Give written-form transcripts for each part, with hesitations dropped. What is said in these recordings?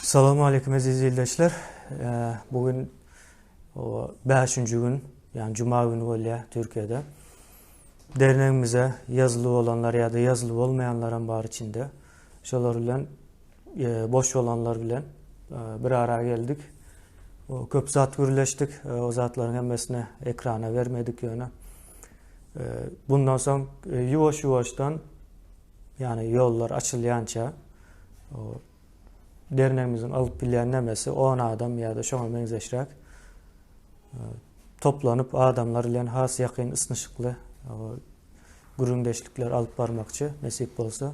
Salowmaleýkim eziz ildeşler. Bu gün bäşinji gün, ýagny juma güni bolýar Türkiýede. Dernegimize ýazyly bolanlar ýa-da ýazyly bolmaýanlaram bar içinde. Şolar bilen boş bolanlar bilen bir ara geldik. Köp zat gürleşdik. O zatlaryň hemmesini ekrana bermedik ýöne. Bundan soň ýuwaş-ýuwaşdan ýagny ýollar açylýança dernegimiziň alyp bilýän nemesi 10 adam ýa-da şoňa meňzeşräk toplanyp adamlar bilen has ýakyn ysnyşykly gürrüňdeşlikler alyp barmakçy nesip bolsa.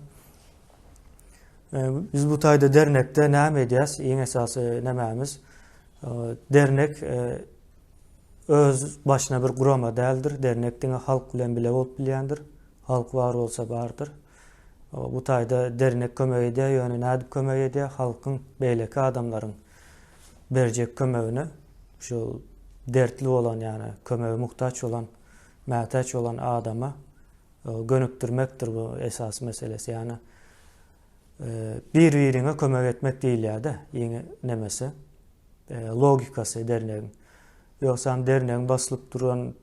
Biz bu taýda dernekde näme edýäs? Iň esasy nämämiz? Dernek öz başyna bir gurama däldir. Dernek diňe halk bilen bile bolup bilýändir. Halk bar bolsa bardyr. Bu taýda dernek kömek edýär, ýöne nädip kömek edýär? Halkyň, beýleki adamlaryň berjek kömegini şu dertli bolan, ýagny kömege muhtaç bolan, mätäç bolan adama gönükdirmekdir bu esasy meselesi. Ýagny bir-biriňe kömek etmek diýilýär-de, iň nemesi, logikasy dernegiň. Ýogsam dernegiň basylyp duran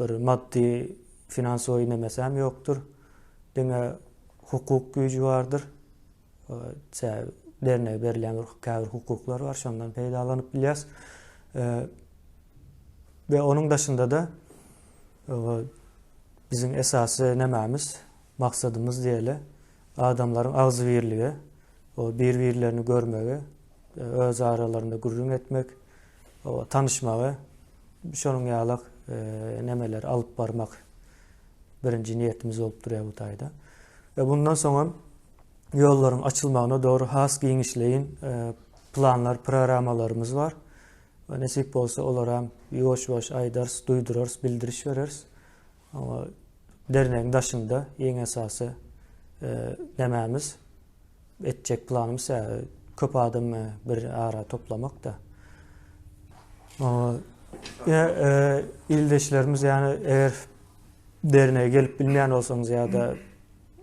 bir maddy finansowy nemesi hem ýokdur. Diňe hukuk güýji bardyr. Sebäbi dernege berilýän bir käbir hukuklar bar, şondan peýdalanyp bilýäs. We onuň daşynda-da biziň esasy nemämiz, maksadymyz diýeli, adamlaryň agzybirligi, bir-birlerini görmegi, öz aralarynda gürrüň etmek, tanyşmagy, şonuň ýalak nemeleri alyp barmak birinji niýetimiz bolup durýar bu taýda. We bundan soňam ýollaryň açylmagyna dogry has giňişleýin planlar, programmalarymyz bar. We nesip bolsa olaram ýuwaş-ýuwaş aýdarys, duýdurarys, bildiriş bereris. Ama dernegiň daşynda iň esasy nämämiz etjek planymyz köp adamy bir ara toplamak-da. Ýa ildeşlerimiz ýagny eger dernege gelip bilmeýän bolsaňyz ýa-da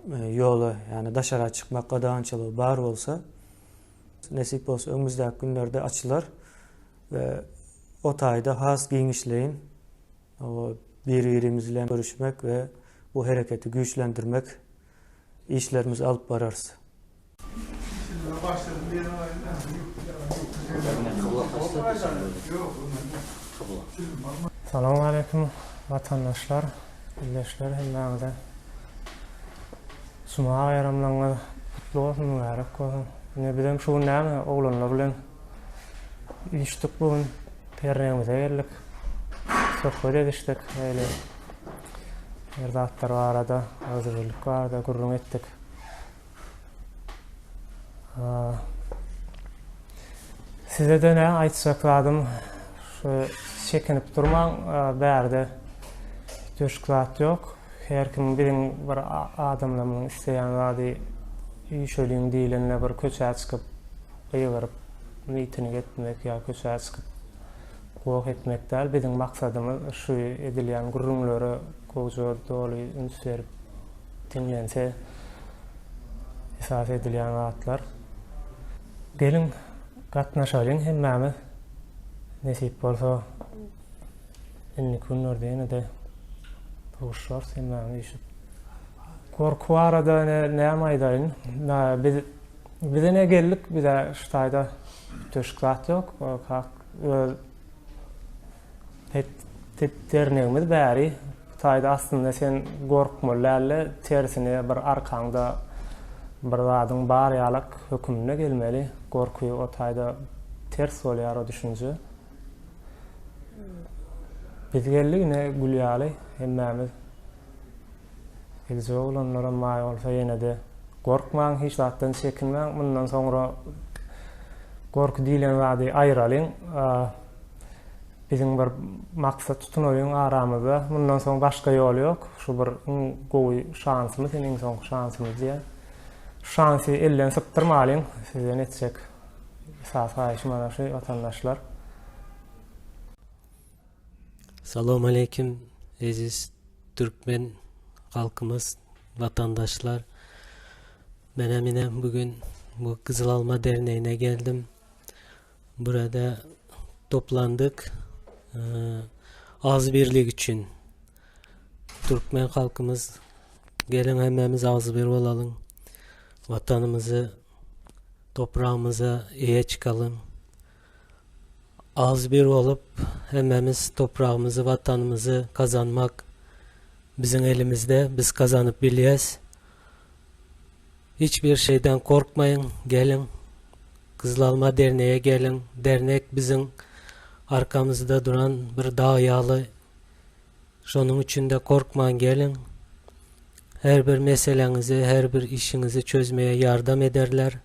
ýola ýagny daşara çykmak gadagançylygy bar bolsa nesip bolsa öňümizdäki günlerde açylar we o taýda has giňişleýin bir-birimiz bilen görüşmek we bu hereketi güýçlendirmek işlerimizi alyp bararys. Salowmaleýkim watandaşlar, ildeşler hemmäňize Juma baýramlaryňyz gutly bolsun, mübärek bolsun. Ine bizem şu gün näme oglanlar bilen üýşdük bu gün dernegimize geldik. Söhbet edişdik şeýle her zatlar barada, agzybirlik barada gürrüň etdik. Size-de ne aýtjak zadym şu çekinip durmaň bärde üýtgeşik zat ýok. Her kim biziň bir adamlarymyzyň isleýän zady üýşeliň diýlende bir köçä çykyp gygyryp miting etmek ýa köçä çykyp goh etmek däl. Biziň maksadymyz şu edilýän gürrüňlere gowja doly üns berip diňlense esas edilýän zatlar. Geliň gatnaşalyň hemmämiz. Nesip bolsa indiki günlerde ýene-de duşuşarys hemmämiz üýşüp. Gorky barada ine näme aýdaýyn. Biz biz ine geldik bize şu taýda üýtgeşik zat ýok. Kak öz Dernegimiz bäri bu taýda aslynda sen gorkmaly dälde tersine bir arkaňda bir zadyň bar ýalak höküminde gelmeli gorky o taýda ters bolýar o düşünje. Biz geldik ine gül ýaly hemmämiz geljek oglanlaram bar bolsa ýenede gorkmaň hiç zatdan çekinmäň mundan soňra gorky diýlen zady aýyralyň. Biziň bir maksat tutunalyň aramyzda. Mundan soň başga ýol ýok. Şu bir iň gowy şansymyz hem iň soňky şansymyz diýýän. Şu şansy elden sypdyrmalyň. Sizden etjek esasy haýyşym ana şu watandaşlar. Salowmaleýkim eziz türkmen halkymyz watandaşlar. Menem ine bugün bu Gyzyl Alma dernegine geldim. Burada toplandyk agzybirlik üçin. Türkmen halkymyz geliň hemmämiz agzybir bolalyň. Watanymyzy, topragymyza eýe çykalyň. Agzybir bolup hemmämiz topragymyzy, watanymyzy gazanmak biziň elimizde, biz gazanyp bilýäs. Hiç bir şeyden korkmaýyň, geliň. Gyzyl Alma derneğe geliň. Dernek biziň arkamyzda duran bir dag ýaly. Şonuň üçin-de korkmaň geliň. Her bir meseläňizi, her bir işiňizi çözmeye ýardam ederler.